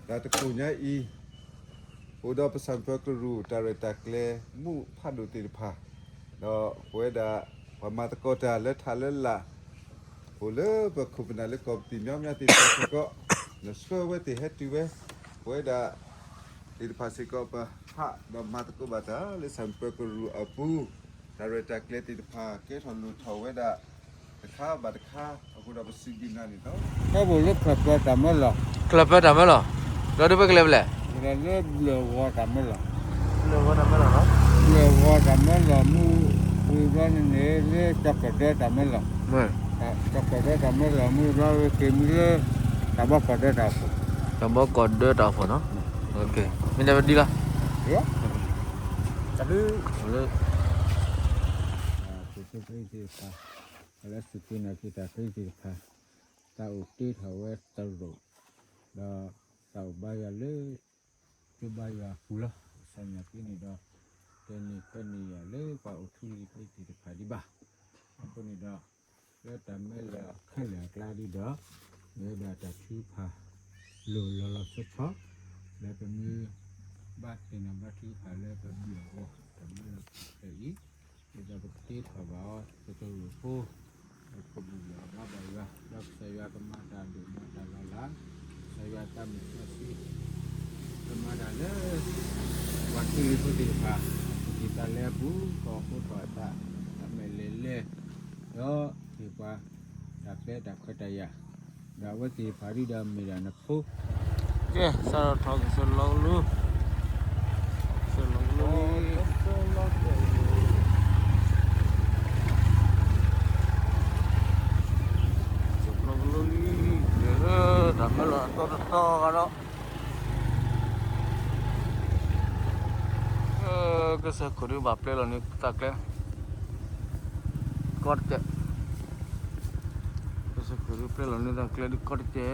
တၢ်တကိးညါအံၤ အိၣ်ဒီးပဆၣ်ပၢကရူၢ်တၢ်ရဲၣ်တၢ်ကျဲၤမူးဖးဒိၣ်သ့ၣ်တဖၣ်, ဒီးပဝဲဒၣ် ပှၤမၤသကိးတၢ်လၢထးလၢလာ် အိၣ်လၢပခိၣ်ပနၢ်လၢကီၢ်ပတံၢ်မၠီမၠီသ့ၣ်တဖၣ်စ့ၢ်ကီး, နဆှၢဝဲသ့ၣ်ဟဲတုၤဝဲ, ပဝဲဒၣ် သ့ၣ်တဖၣ်စ့ၢ်ကီး ပဟးဒီးမၤသကိးဘၣ်တၢ်လၢဆၣ်ပၢကရူၢ်အပူၤ, တၢ်ရဲၣ်တၢ်ကျဲၤသ့ၣ်တဖၣ် ကဲထီၣ်လိၣ်ထီၣ်ဝဲဒၣ် တခါဘၣ်တခါ, အဃိဒီးပစံးဘျုးနၤန့ၣ်လီၤ. ဟဲပူၤလၢချၢၣ်ပၢတၢ်မၢလီၤ, ချၢၣ်ပၢတၢ်မၢလီၤ, ဒီးဒုးပကလဲၤဖဲလဲၣ်, လၢဘျၢၣ်ဂီၤတၢ်မၢလီၤ, ဘျၢၣ်ဂီၤတၢ်မၢလီၤ, ဘျၢၣ်ဂီၤတၢ်မၢလီၤမူ, ဝံၤဘျီန့ၣ်န့ၣ် လၢကၠီၤကၢၣ်ဒၢတၢ်မၢလီၤ, ကၠီၤကၢၣ်ဒၢတၢ်မၢလီၤမူဘျီ ဝဲက့ၤမံလၢ တၢ်ဘီကီၢ်ဒၢတၢ်အိၣ်ဖှိၣ်, တၢ်ဘီကီၢ်ဒၢတၢ်အိၣ်ဖှိၣ်နီၤ, မ့ၢ်ဒ်ဝဲဒ်လီၤ, တၢ်ဘျုးလၢ ပှၤလၢစူၢ်က့ၤနာ်က့ၤတၢ်ခဲအံၤသ့ၣ်တဖၣ်, သးအိၣ်တ့ထီၣ်ဝဲသရိာ်, ဒီးသးအိၣ်ဘါယွၤလၢ ကၠိဘါယွၤအပူၤလီၤ. ကစၢ်ယွၤက့န့ၣ်ဒီး တဲန့ၢ်ခွဲးန့ၢ်ယၤလၢပှၤအိၣ်ထူလံၤခဲအံၤသ့ၣ်တဖၣ်ဒံးဘၣ်. အဃိန့ၣ်ဒီး လၢတၢ်မၢလီၤခဲလၢာ်အကျါဒ်ဒီး မ့ၢ်ဝဲဒၣ်တၢ်ထုကဖၣ် လိၤလီၤလီၤဆီဆီ လၢပမ့ၢ်ဘါသ့ၣ်နီၣ်ဘါထုကဖၣ်လၢပဘျၢၣ်အဂီၢ် တၢ်မၢလီၤခဲလၢာ်အံၤ, ဒ်သိးပကတ့ထီၣ်ဘၣ်အီၤ ပတရူးဖိ ပခိၣ်ပူၤဘၣ်ဘါဘၣ်ယွၤ ဒီးကစၢ်ယွၤကမၤတၢ်ဒိၣ်မၤတၢ်လီၤလး, ကစၢ်ယွၤတၢ်မုာ်စီဆှံ ကမၤတၢ်လၢ ပှၤထူလံၤဖိသ့ၣ်တဖၣ် ကသံၣ်သးလဲအပူၤ ကအိၣ်ဃိထီၣ်အသး တၢ်မဲာ်လဲၤလဲၤ ဒီးဟ့ၣ်ပှၤ တၢ်ပျဲတၢ်ခွဲးတၢ်ယာ်, ဒီးအဝဲသ့ၣ်တဖၣ်ဒ်ဒီးမ့ၢ်ဒၣ်နဖိ, ကဲ စးထီၣ်ထီၣ်ကစၢၢ်လီၤကလူ, ကစၢၢ်လီၤကလူလံ, ကစၢၢ်လီၤကလူလံ, လၢတၢ်မၢလီၤအသီတတီၤဒီး ကစၢၢ်ခိၣ်ဒုးဘၣ်ပျဲလီၤန့ၣ်တၢ်ကျဲ ကီတကဲး, ကစၢၢ်ခိၣ်ဒုးပျဲလီၤန့ၣ်တၢ်ကျဲဒုးကီတကဲး,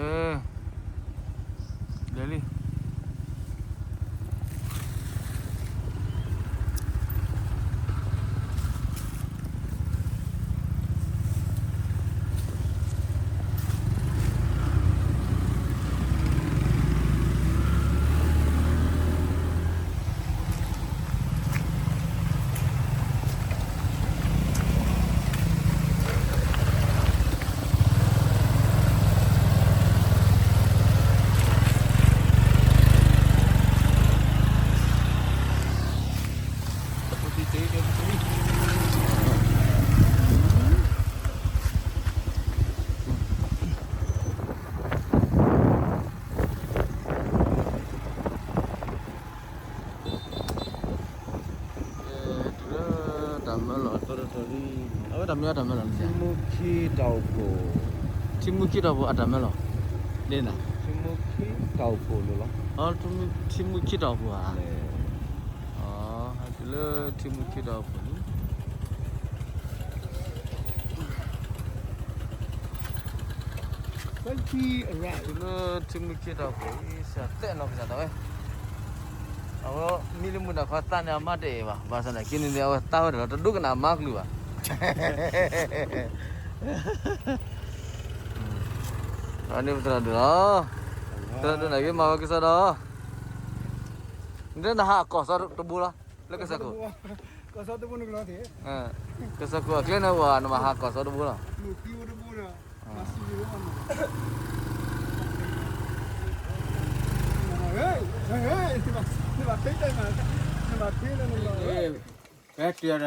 လဲၤလံ. တုၤလၢတၢ်မၢလီၤအသီတတီၤလံ, အဝဲတၢ်မ့ၢ်ဝဲတၢ်မၢလီၤန့ၣ် ထံမူခံတၢ်အိၣ်ဖှိၣ်, ထံမူခံတၢ်အိၣ်ဖှိၣ်အတၢ်မၢလီၤ, ဒ်န့ၣ်, ထံမူခံတၢ်အိၣ်ဖှိၣ်န့ၣ်လီၤ, ထံမူခံတၢ်အိၣ်ဖှိၣ်ဧါ, တုၤလၢထံမူခံတၢ်အိၣ်ဖှိၣ်န့ၣ် တုၤလၢထံမူခံတၢ်အိၣ်ဖှိၣ်အံၤ စးသဲနီၢ်ကစၢ်ဒၣ်ဝဲ, အဝဲမံလၢမုၢ်နၤခီသးန့ၣ်အမါတအဲၣ်ဘၣ်, ဘၣ်ဆၣ်သနာ်က့န့ၣ်န့ၣ် အဝဲသးဝဲဒၣ်လီၤ တဒိကနၣ်အမါကလုၢ်ဘၣ်. အန့ၣ်ပသရၣ်ဒိၣ်လီၤ, သရၣ်ဒိၣ်နာ်က့မၤဝဲကစီဒီ, နဟးကီၢ်စီတဘိလီၤ, လၢကစၢၢ်ခိၣ်, ကစၢၢ်ခိၣ်အကျဲန့ၣ်ဝဲ နမၤဟးကီၢ်စီတဘိလီၤ. ပတုၤဒၣ်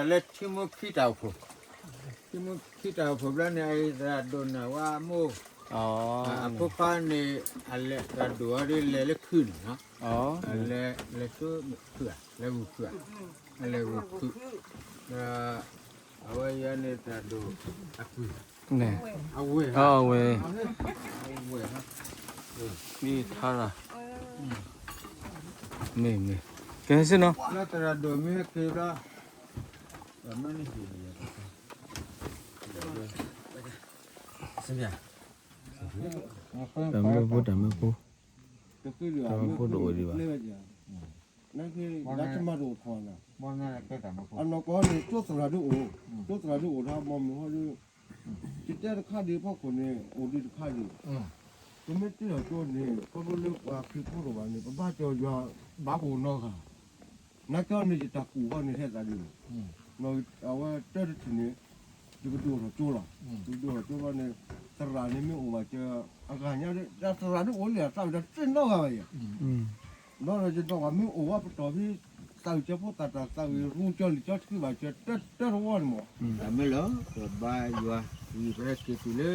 လၢထံမူခံတၢ်အိၣ်ဖှိၣ်, ထံမူခံတၢ်အိၣ်ဖှိၣ်ဘျီန့ၣ် အသရၣ်ဒိၣ်န့ၣ်ဝဲမိၢ်, အဖိခွါန့ၣ် အလဲၤသရၣ်ဒိၣ်အီၤဒ်လဲၤလၢခုၣ်န့ၣ်, လဲၤ, လဲၤဆိခုၣ်ဧါ, လဲၤဂုာ်ခုၣ်ဧါ, အလဲၤဂုာ်ခုၣ်, ဒီး အဝဲယဲန့ၣ်သရၣ်ဒိၣ်အပုၢ်, အဝဲၢ်, အဝဲၢ်, မ့ၢ်ထါလၢ, မ့ၢ်မ့ၢ်, ကဲစ့ၢ်နီၤ, သရၣ်ဒိၣ်မ့ၢ်ဟဲက့ၤဘျီ, တၢ်မၢဖိ တၢ်မၢဖိ, တၢ်မၢဖိတအိၣ်ဒံးဘၣ်. အနီၢ်ကီၢ်န့ၣ် ကၠိသရၣ်ဒိၣ်အိၣ်, ကၠိသရၣ်ဒိၣ်အိၣ်ထီၣ် မ့ၢ်မ့ၢ်ဟီဒုး, ယတဲတခါဒံး ဖီခိၣ်န့ၣ် အိၣ်ဒံးတခါဒံး, ပမ့ၢ်တ့ၢ်အီၤကၠိန့ၣ် ခီဖျိလၢပှၤခရံာ်ဖိတဂၤန့ၣ် ပဘၣ်တဲယွၤဘၣ်ကိးနီတဂၤ, နာ်က့န့ၣ် ယတၢ်ကူၣ်ဃီန့ၣ် ဟဲသးဒ်န့ၣ်, အဝဲတၢ်တထံၣ်န့ၣ် ယကဒိၣ်ထီၣ်ကၠိလီၤ. ယကဒိၣ်ထီၣ်ကၠိဘျီန့ၣ် သရၣ်န့ၣ်မ့ၢ်အိၣ်ဘၣ်စၢၤ အဂၤညါ သရၣ်ဒ်အိၣ်လၢအသးဝဲဒၣ်တနီတဂၤဘၣ်ယၤ ဘျီဒီးယဒိးဘၣ်မ့ၢ်အိၣ်ဝဲပတီၢ်ဖဲ သးဝံၣ်ကၠၢဖိသးတၢ်သးဝံၣ်ရူကၠီလံာ်ကၠီထုဘၣ်စၢၤတၢတၢတဝီန့ၣ်မး, တၢ်မ့ၢ်လီၤ ပဘါယွၤဝံၤ ပဟဲက့ၤတုၤလၢ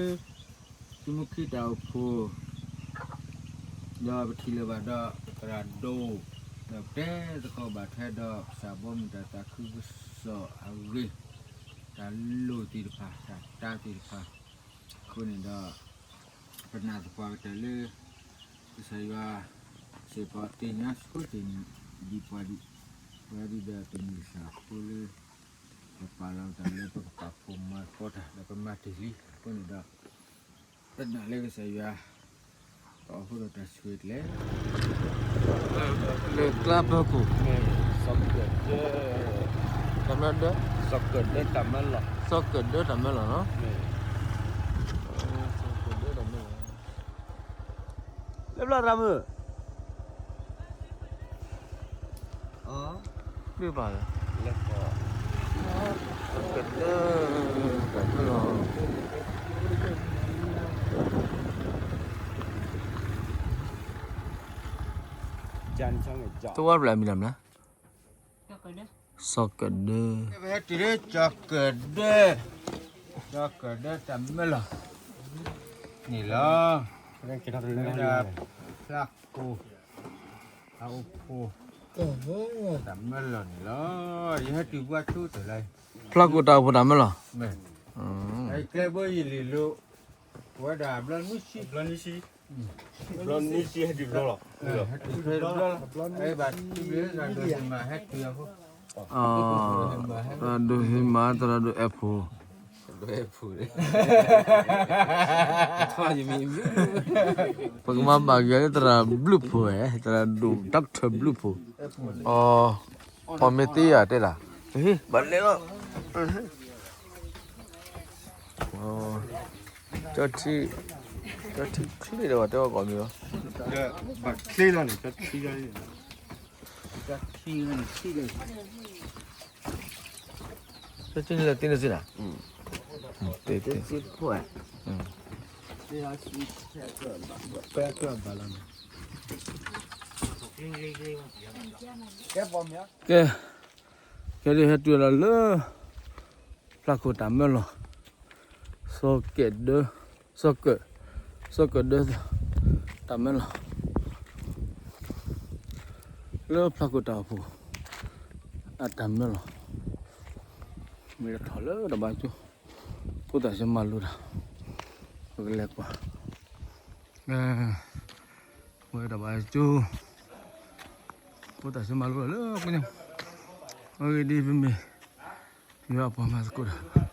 သုမုၢ်ခံတၢ်အိၣ်ဖှိၣ် ဒီးပထံၣ်လိာ်ဘၣ်ဒီးပသရၣ်ဒိၣ်, ဒီးပတဲသကိးဘၣ်ထွဲဒီးပသးဘီမုၢ်တၢ်သးခုကစီၣ်အဂ့ၢ်, တၢ်လိၣ်သ့ၣ်တဖၣ် တၢ်တၢ်သ့ၣ်တဖၣ်, အဃိန့ၣ်ဒီး ပနာ်သပှၢ်ကတၢၢ်လၢ ကစၢ်ယွၤ စ့ၢ်ကီးသ့ၣ်ညါဆိတ့ၢ်ဒံးပှၤဒံး, ဝဲဒၣ်ဒီးတမ့ၢ်စ့ၢ်ကီးလၢ ပပာ်လီၤတၢ်လၢပကပာ်ဖှိၣ်မၤသကိးတၢ် ဒီးပမၤတ့ၢ်လံ, အဃိန့ၣ်ဒီး ပနာ်လၢကစၢ်ယွၤ ကအိၣ်ဃုာ်ဒီးတၢ်ဆိၣ်ဂ့ၤတလဲ လၢကျါဖၢခိၣ်, စီၤကၢၣ်ဒၢ, တၢ်မၢလီၤ, စီၤကၢၣ်ဒၢတၢ်မၢလီၤ, စီၤကၢၣ်ဒၢတၢ်မၢလီၤ, လၢပျၢ်သရၣ်မုၣ် မ့ၢ်ဘၣ်လၢ ကဒၢ ကဒၢ တဝါပျၢ်မံၤလၢ်မး, စီၤကဒၢ, ဟဲတုၤလၢစီၤကဒၢ, စီၤကဒၢတၢ်မၢလီၤ န့ၣ်လီၤ, ဝဲဒၣ်ဖျါကိၣ် အအိၣ်ဖှိၣ် တၢ်မၢလီၤန့ၣ်လီၤ, ယဟဲတုၤပှၤဆိတၢ်လၢ ဖျါကိၣ်တၢ်အိၣ်ဖှိၣ်တၢ်မၢလီၤ, ကျဲဘိယလံၤလိၤ ဝဲဒၣ်ဘျီနွံဆံ, ဘျီနွံဆံဟဲတုၤဘျီလီၤ, ဟဲတုၤဘျီလီၤ, ဘၣ်တုၤလၢသရၣ်ဒိၣ်ဟ့ၣ်မးဟဲတုၤအဃိ, သရၣ်ဒိၣ်ဟ့ၣ်မး သရၣ်ဒိၣ်အဲၣ်ဖိ ပကမၤဘၣ်က့ၤလၢသရၣ်ဘျုးဖိဝဲ, သရၣ်ဒိၣ် doctor ဘျုးဖိ, အီၤ ပှၤမ့ၢ်သ့ယၤတဲဒၣ်, ဘၣ်လဲၤလီၤ, ကၠီထံ, ကၠီထံချ့ဒီးဘၣ်တဲအီၤကိးမံၤလီၤ, ဘၣ်ချ့လီၤန့ၣ် ကၠီထံ, ကၠီထံန့ၣ် သ့န့ၣ်လၢသ့န့ၣ်စ့ၢ်ဒၣ်, သ့သ့, ကဲ, ကဲဒ်ဟဲတုၤလီၤလၢ ဖျါခိၣ်တၢ်မၢလီၤ, စီၤကဲးဒၢ, စီၤကၢး, စီၤကၢးဒၢ တၢ်မၢလီၤ, လၢဖျါခိၣ်တၢ်အိၣ်ဖှိၣ် အတၢ်မၢလီၤ, မ့ၢ်တထီၣ်လၢတၢ်ဘါကၠိ, ဖိသၣ်ဆၢမၤလိတၢ်, ပကလဲၤကွၢ်, ဝဲတၢ်ဘါကၠိ, ဖိသၣ်ဆၢမၤလိတၢ်လၢကညီ, အဂ့ၢ်ဒ်အံၤ ပမ့ၢ် ယွၤအပှၤမၤသကိးတၢ်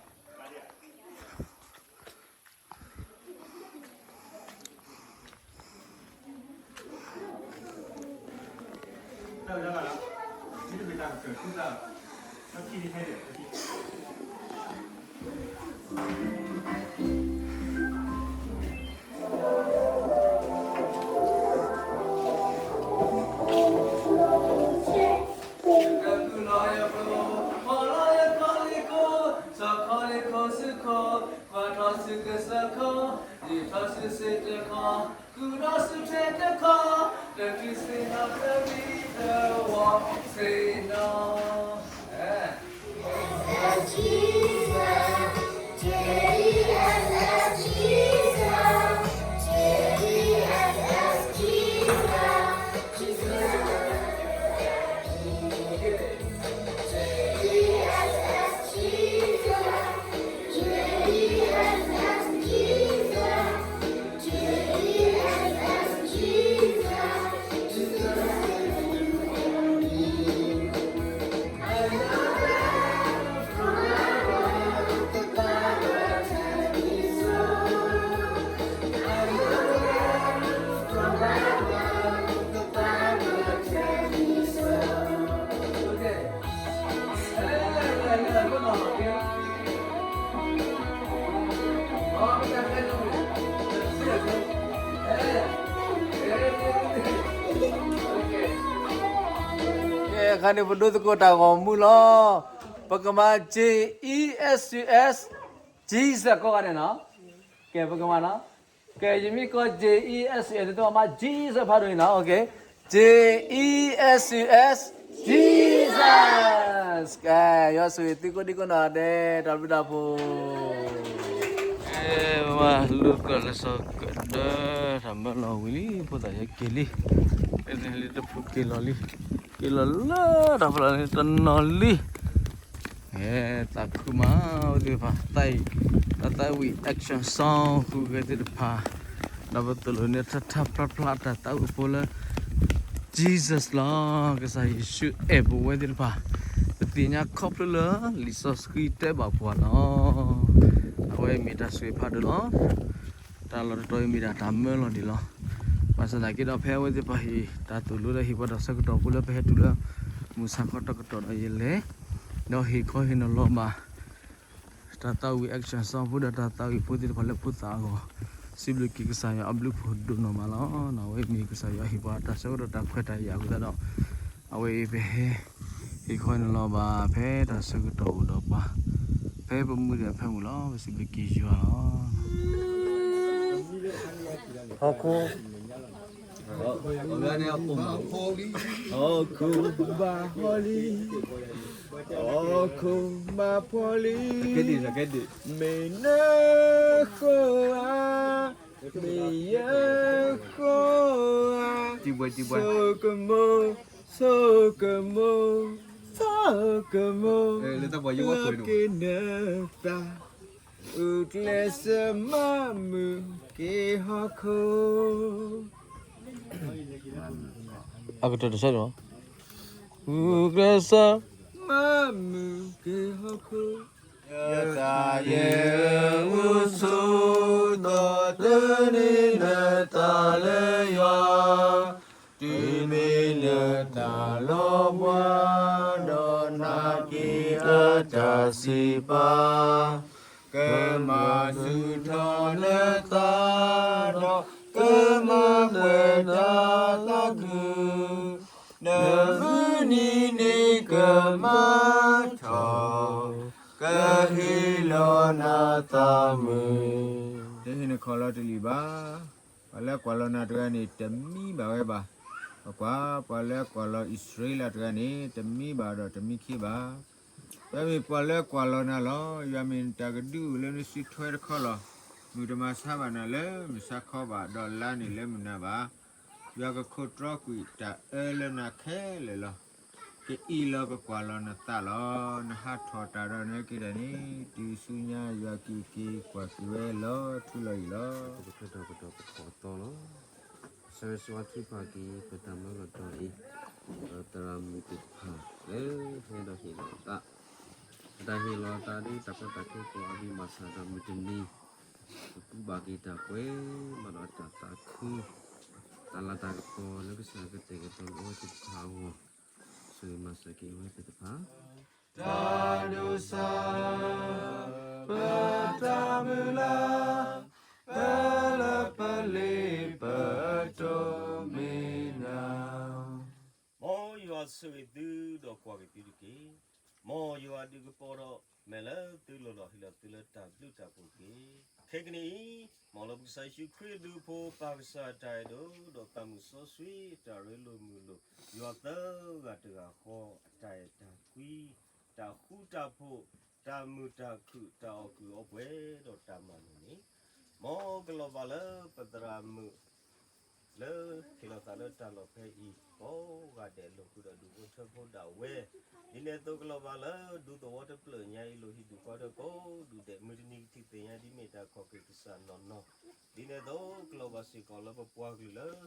အခါန့ၣ် ပဒိသကိးတၢ်ဂီၤမူလီၤ. ပကမၤ J E S U S, Jesus ကိးဂၤဒဲးနီၤ. ကဲ ပကမၤနီၤ. ကဲ ယမ့ၢ်ကိး J E S U S န့ၣ် သုမၤ Jesus ဖးဒိၣ်န့ၣ်နီၤ. J E S U S, Jesus. ကဲ ယွၤဆိၣ်ဂ့ၤသုကိးဒံကိးနီၢ်ဒဲး တၢ်ဘျုးတၢ်ဖှိၣ် အဲ ပမၤလိသကိးလၢစီၤကဒၢ တၢ်မၢလီၤဝံၤလံ ဖိသၣ်ယဲက့ၤလံ, လၢတဖုက့ၤလီၤလံ, က့ၤလီၤလၢတၢ်ဖီလာ်န့ၣ်တနီၤလံ. အဲ သးခုမး အဝဲသ့ၣ်တဖၣ် သးအံၤ တၢ်သးဝံၣ် action song ဃုဂဲၤသ့ၣ်တဖၣ်, ဒီးပသိၣ်လိန့ၢ်ထၢထၢဖျါဖျါတၢ်သးဝံၣ်ဖိလၢ Jesus လီၤ. ကစၢ်ယ့ၣ်ၡူးအဲၣ်ပဝဲသ့ၣ်တဖၣ်, ပသ့ၣ်ညါခီဖျိလၢ လံာ်စီဆှံတဲဘၣ်ပှၤလီၤ. အဝဲမ့ၢ်တၢ်ဆိၣ်ဂ့ၤဖးဒိၣ်လီၤ. တၢ်လီၢ်တတီၤအံၤမ့ၢ်ဒၣ်တၢ်မၢလီၤဒံးလီၤ. ဘၣ်ဆၣ်သနာ်က့ဒီး ဖဲအဝဲသ့ၣ်တဖၣ်ဟ့ၣ်တၢ်သိၣ်လိဒီးဟ့ၣ်ပှၤတၢ်ဆၢကတီၢ်ဖိလၢပဟဲတုၤလၢ မုၢ်ဆါခီတီကတီၢ်ဒီးယလဲၤ, ဒီးဟ့ၣ်ခီဟ့ၣ်နီၤလီၤဘၣ် တၢ်သးဝံၣ် action song ဖိဒီးတၢ်သးဝံၣ်ဖိသ့ၣ်တဖၣ်လၢဖိသၣ်အဂီၢ်, စံးဘျုးက့ၤကစၢ်ယွၤအဘျုးဖးဒိၣ်နီၢ်မးလီၤ. အဝဲမ့ၢ်ကစၢ်ယွၤဟ့ၣ်ပှၤတၢ်ဆၢကတီၢ်တၢ်ခွဲးတၢ်ယာ်အဃိသတးဒီး အဝဲအံၤပဟဲ ဟ့ၣ်ခီဟ့ၣ်နီၤလီၤဘၣ် ဖဲတၢ်ဆၢကတီၢ်အိၣ်ဒီးပှၤ ဖဲပမုၢ်ဒီးဖဲမုၢ်လီၤ. ပစံးဘျုးက့ၤယွၤလီၤ. ဟီၣ်ခိၣ် ဟီၣ်ခိၣ်ဘၣ်ဟီၣ်လံ, ဟီၣ်ခိၣ်ဘၣ်ဖှီၣ်လံ, မ့ၢ်နဃိဧါ, မ့ၢ်ယဃိဧါ, ဆိကမိၣ်, ဆိကမိၣ်, ဆိကမိၣ်, လၢက့ၤနသး ဂုာ်ကျဲးစၢးမၤမုာ်က့ၤဟီၣ်ခိၣ်, အကတၢၢ်တဆၢန့ၣ်, ဂုာ်ကျဲးစၢး မၤမုာ်က့ၤဟီၣ်ခိၣ်, ယသးယအုၣ်ဆူၣ် ဒီးတနံၤနသးလၢယွၤ, တုၤမ့ၢ်နတၢ်လီၤဘှါ, ဒီးနာ်က့ၤအတၢ်စံးပာ် ကမၤဆူၣ်ထီၣ်နသးဒီး ကမၤပှဲၤတၢ်သးခု, နမုၢ်နံၤန့ၣ်ကမၤထီၣ်, ကဟ့ၣ်လီၤနၤသးမုာ်, တဟ့ၣ်နခီၣ်လီၤတလံာ်ဘၣ်. ပှၤလၢကွၢ်လီၤနၤတဂၤန့ၣ် တမံဘၣ်ဝဲဘၣ်. ပကွၢ် ပှၤလၢကွၢ်လီၤအံၣ်စရ့လးတဂၤန့ၣ် တမံဘၣ်ဒီးတမံခ့ဘၣ်. ယွၤမ့ၢ်ပှၤလၢကွၢ်လီၤနၤလီၤ. ယွၤမ့ၢ်နတၢ်ကဒုအိၣ်လၢနစုထွဲတခီလီၤ. မုၢ်တမၤဆါဘၣ်နၤလၢမုၢ်ဆါခီဘၣ်, ဒီးလါန့ၣ်လၢမုၢ်နၤဘၣ်. ယွၤကခိးတြီကွံာ်တၢ်အၢလၢနၤခဲလၢာ်လီၤ. ကအံးလီၤကကွၢ်လီၤနသးလီၤ. နဟးထီၣ်တၢ်ဒီးနက့ၤတၢ်န့ၣ် တုၤဆူညါယွၤက့ၤက့ၤကွၢ်က့ၤဝဲလီၤထူလီၤယံာ်လီၤ. ပကဖဲထီၣ်ကတီၢ်ပထီၣ်သီလီၤ. ဆၢဂ့ၤဆၢဝါထုကဖၣ်က့ၤ ပတၢ်မၢလီၤတီၤအံၤ, ဒီးသရၣ်မုၣ်သ့ၣ်တဖၣ်လၢဟဲဒီးဟ့ၣ်လီၤအသး, အတၢ်ဟ့ၣ်လီၤအသးဒ်တၢ်ကီတၢ်ခဲကိးဂၤဒဲးမၤစၢ်ဒီးမုၢ်တနံၤ, ကကူးဘၣ်က့ၤတၢ်ပှဲၤမးဒီးတၢ်သးခု, တၢ်လၤတၢ်ကပီၤလၢကစၢ်ကတဲာ်ကတီၤလၢအဝဲသ့ၣ်တဖၣ်အဂီၢ်, ဆိၣ်ဂ့ၤမၤစၢၤက့ၤအဝဲသ့ၣ်တဖၣ် တၢ်ဒိးစၢ် ပတၢ်မုၢ်လၢ် ပလၢပလ့ပတိၢ်မ့ၢ်နၤ. မ်ယွၤဆိၣ်ဂ့ၤသုဒီးကွၢ်က့ၤသုတက့ၢ်. မ်ယွၤဒုးကပီၤဒီး မဲာ်လၢသုလိၤဒီးဟ့ၣ်လီၤသုလၢတၢ်ဘျုးတၢ်ဖှိၣ်တက့ၢ်. ခဲကနံၣ်အံၤ, မ်လၢပကစၢ်ယ့ၣ်ၡူးခရံာ်အဘျုးအဖှိၣ် ပၢ်ကစၢ်အတၢ်အဲၣ်ဒိၣ် ဒီးပၢ်မုၢ်စီဆှံအတၢ်ရ့လိာ်မုာ်လိာ်, ယွၤသၢဂၤတဂၤဃီအတၢ်အဲၣ်တၢ်ကွံ, တၢ်ဃူတၢ်ဖိး, တၢ်မုာ်တၢ်ခုၣ်, တၢ်အီၣ်ကုၢ်အီပှဲၤဒီးတၢ်မၤနၢၤန့ၣ်, မ်ကလီၤဘၣ်လၢပသရၣ်မုၣ် လၢဟ့ၣ်လီၤသးလၢတၢ်လီၢ်ဖဲအံၤ ကိးဂၤဒဲးအလိၤ ဃုာ်ဒီးဒူၣ်ဖိထၢဖိဒၣ်ဝဲ, ဒ်န့ၣ်အသိးကလီၤဘၣ်လၢဒူသဝီတဖျၢၣ်ညါအံၤ လိၣ်ဟံၣ်ဒူၣ်ဃီဒၢကိးဒူၣ်ဒဲး မုၢ်တနံၤကထံၣ်သ့ၣ်ညါဒ်မ့ၢ်တၢ်ခီၣ်က့ၤကစၢ်နီၢ်နီၢ်, ဒ်န့ၣ်အသိးကလီၤဘၣ်စ့ၢ်ကီးလၢပပှၤကလုာ်လၢ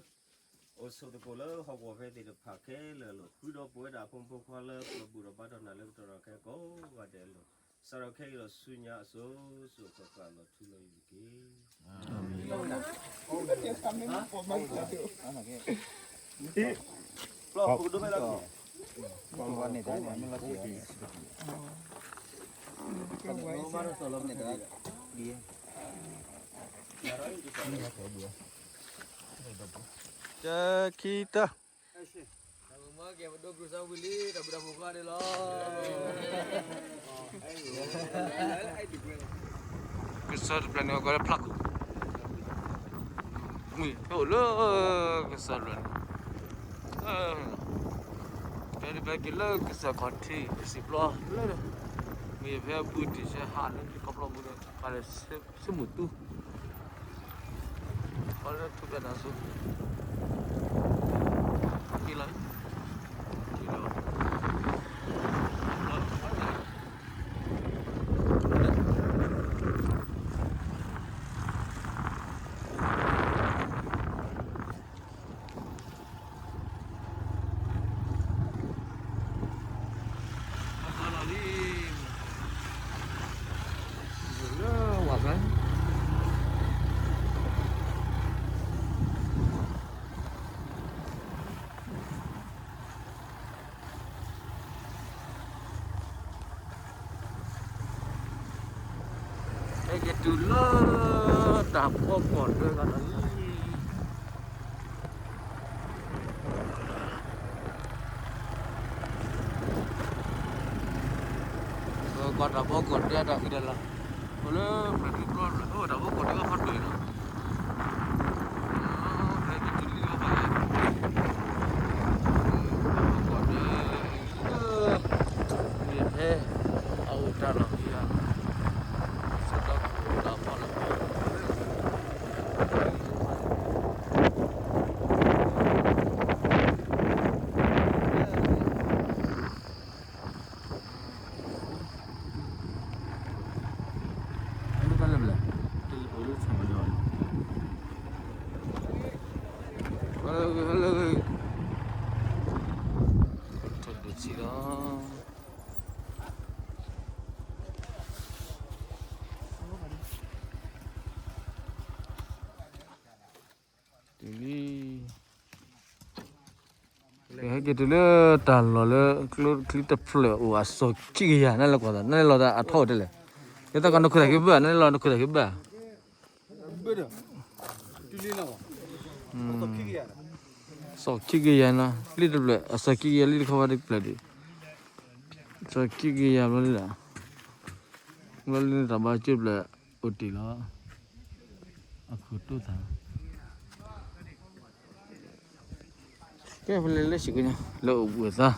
အိၣ်ဆိးသကိးလၢဟီၣ်ကဝီၤဖဲသ့ၣ်တဖၣ်ခဲလၢာ်အလိၤ ဃုာ်ဒီးပဝဲဒၣ်ဖိမုၣ်ဖိခွါလၢပဘူၣ်ထီၣ်ဘါထီၣ်နၤလၢကတီၢ်ဒီးခဲကိးဂၤဒဲးအလိၤ, စးထီၣ်ခဲအံၤဒီးဆူညါအစိၤစိၤအဃၣ်ဃၣ်လီၤထူလီၤယိာ်တက့ၢ်. တၢ်ခံတၢ် ကဲ ပဒိၣ်ကျိစၢ်ဝံၤလံ တၢ်ဘျုးတၢ်ဖှိၣ်ဃီဒဲးလီၤ. ကစၢၢ်တဖျၢၣ်န့ၣ် အကီးလၢဖျါခိၣ်, မ့ၢ်ဖဲအိၣ်လၢကစၢၢ်တဖျၢၣ်န့ၣ်, ဖဲဖဲက့ၤလၢကစၢၢ်ခီၣ်ထံး ကစံာ်ပျီလၢ, မ့ၢ်ဖဲအပူၤတ့ၢ်ဆဲဟးလၢခီဖျိပူၤဒီး ပှၤလၢ ဆ့မုၢ်တူ, ပှၤလၢထူၣ်ဖျဲးတၢ်စိ, က့ၤလီၤ, က့ၤလီၤ. လၢဝၣ်ဖျါ ဟဲက့ၤတုၤလၢတၢ်ဖီကီၢ်ဒၢကဒီးလံ, ကွၢ်တၢ်ဖီကီၢ်ဒၢတၢ်ဃံဒီးလီၤ, အိၣ်လၢဖျၢၣ်ထူၣ်ကျီဖျၢၣ် အိၣ်တၢ်ဖီကီၢ်ဒၢခီဒိၣ်နီၤ, ဖဲက့ၤတုၤလံလီၤဘၣ်, တၢ်ဖီကီၢ်ဒၢ လၢ မ့ၢ်ဖဲ အအိၣ်တၢ်လီၢ်ဖဲ ဆၢကတီၢ်ခိၣ်တၢ်ဖီလီၤ လၢ လၢ ထီၣ်ဒုးဆံးလီၤ. တုၤလံ, ဟဲက့ၤတုၤလၢတၢ်လီၢ်လၢ ကျိချံတဖျၢၣ်အိၣ်အစီၤခံကယၤ နလဲၤကွၢ်သး နလဲၤလီၤသးအထီၣ်အိၣ်တဲလဲၣ်, ယသးကီးနခိၣ်သးက့ဘၢၣ် နလဲၤလီၤနခိၣ်သးက့ဘၢၣ် စီၤခံကယၤနီၤ လံတဖျၢၣ် အစီၤခံကယၤလံတခီဝဲတဖျၢၣ်ဒံး, စီၤခံကယၤဘျီလံလၢ, ဘျီလံန့ၣ်တၢ်ဘါကၠိဖျၢၣ်အိၣ်တ့ၢ်လီၤ, အခိၣ်တိသး, ကဲဖဲလဲၣ်လၢဆံးကညီ လၢအိၣ်ဘှံးအသး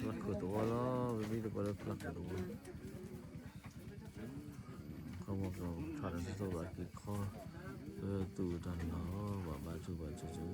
ဖျါခိၣ်သဝီလီၤ ပမ့ၢ်တကိးလၢဖျါခိၣ်သဝီ, ကီၢ်မီၢ်ကီၢ်ထးတၢ်တသိးဘၣ်က့ၤခီ, ပသူၣ်တၢ်နီၤဘၣ်ဘၣ်ဆိဘၣ်ဆိဆိ